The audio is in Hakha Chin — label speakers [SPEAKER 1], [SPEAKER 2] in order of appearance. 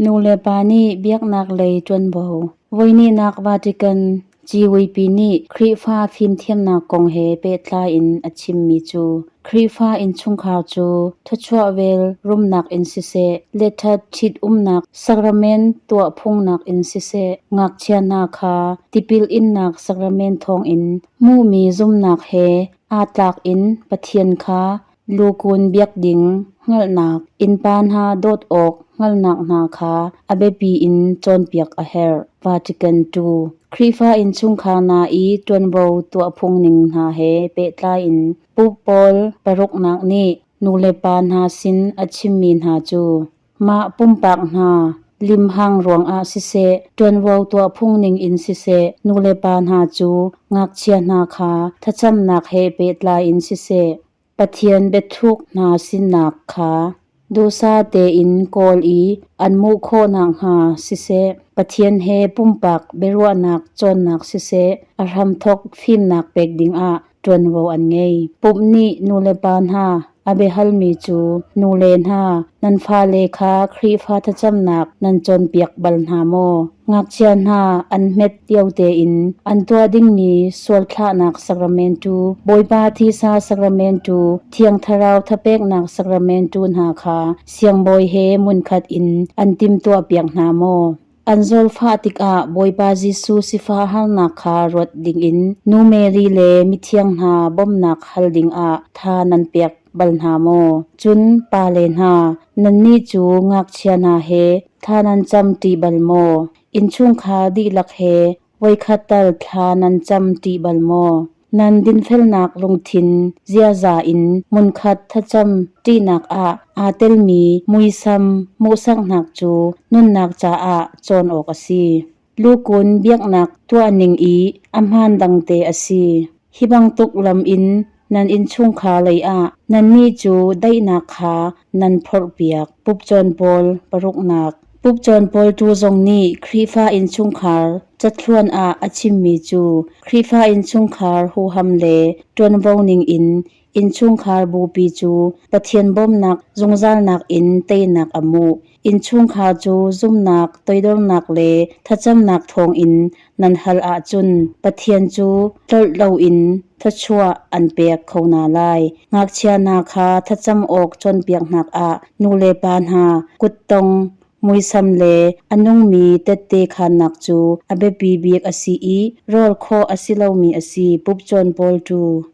[SPEAKER 1] Nulepa nih biaknak lei ṭuanvo. Voihnihnak Vatican Civuipi nih Khrihfa fimthiamnak kong he pehtlai in a chimmi cu Khrihfa innchungkhar cu thluachuah vel rumnak in siseh, letṭhat ṭhitumnak sacrament tuah phungnak in siseh, ngakchia hna kha tipil innak sacrament thawngin hmuhmi zumnak he aa tlak in Pathian kha lukun biak ding hngalhnak, innpa hna dawt awk hngalhnak hna kha a biapi in cawnpiak a herh. Vatican II Khrihfa innchungkhar hna i ṭuanvo tuahphung ning hna he pehtlai in Pope Paul paruknak nih nulepa hna sin a chimmi hna cu mah pumpak hna limhang ruangah siseh, ṭuanvo tuahphung ning in siseh, nulepa hna cu ngakchia hna kha thlacamnak he pehtlai in siseh, Pathian biathuk hna sinak kha duhsah tein kawl i an hmuh khawh nakhnga siseh, Pathian he pumpak biaruahnak cawnnak siseh, a hramthawk fimnak pek dingah ṭuanvo an ngei. Pumh nih nulepa hna a biahalmi cu nule hna nan fale kha Khrihfa thlacamnak nan cawnpiak bal hna maw? Ngakchia hna an hmet lio tein an tuah dingmi sualthlahnak sakramentu, Bawipa thisa sakramentu, Thiang Thlarau thapeknak sakramentu hna kha siangbawi he hmunkhat in an timhtuahpiak hna maw? An zawlfah tikah Bawipa Jesuh sifah harnak kha ruat dingin Nu Mary le mithiang hna bawmhnak hal dingah tha nan pek bal hna maw? Cun pale hna, nannih cu ngakchia hna he thla nan cam ṭi bal maw? Innchungkhar dihlak he voikhat tal thla nan cam ṭi bal maw? Nan dinfelnak lungthin ziaza in hmunkhat thlacam ṭihnak ah aa telmi muisam hmuhsaknak cu nunnak caah cawn awk a si. Lukun biaknak tuahning i a hmaan dangte a si. Hi bantuk lam in nan innchungkhar lei ah nannih cu daihnak kha nan phorhpiak. Pupcawn pawl paruknak. Pupcawn pawl tu zong nih Khrihfa innchungkhar cathluan ah a chimmi cu Khrihfa innchungkhar huham le ṭuanvo ningin innchungkhar bupi cu Pathian bawmhnak zungzalnak in teinak a hmuh. Innchungkhar cu zumhnak, toidornak le thlacamnak thawngin nan hal ahcun Pathian cu tlolh loin thluachuah an pek kho hna lai. Ngakchia hna kha thlacam awk cawnpiaknak ah nulepa hna kuttong muisam le a nungmi tette khaannak cu a biapi bik a si i rawl khawh a si lomi a si. Pupcawn pawl tu.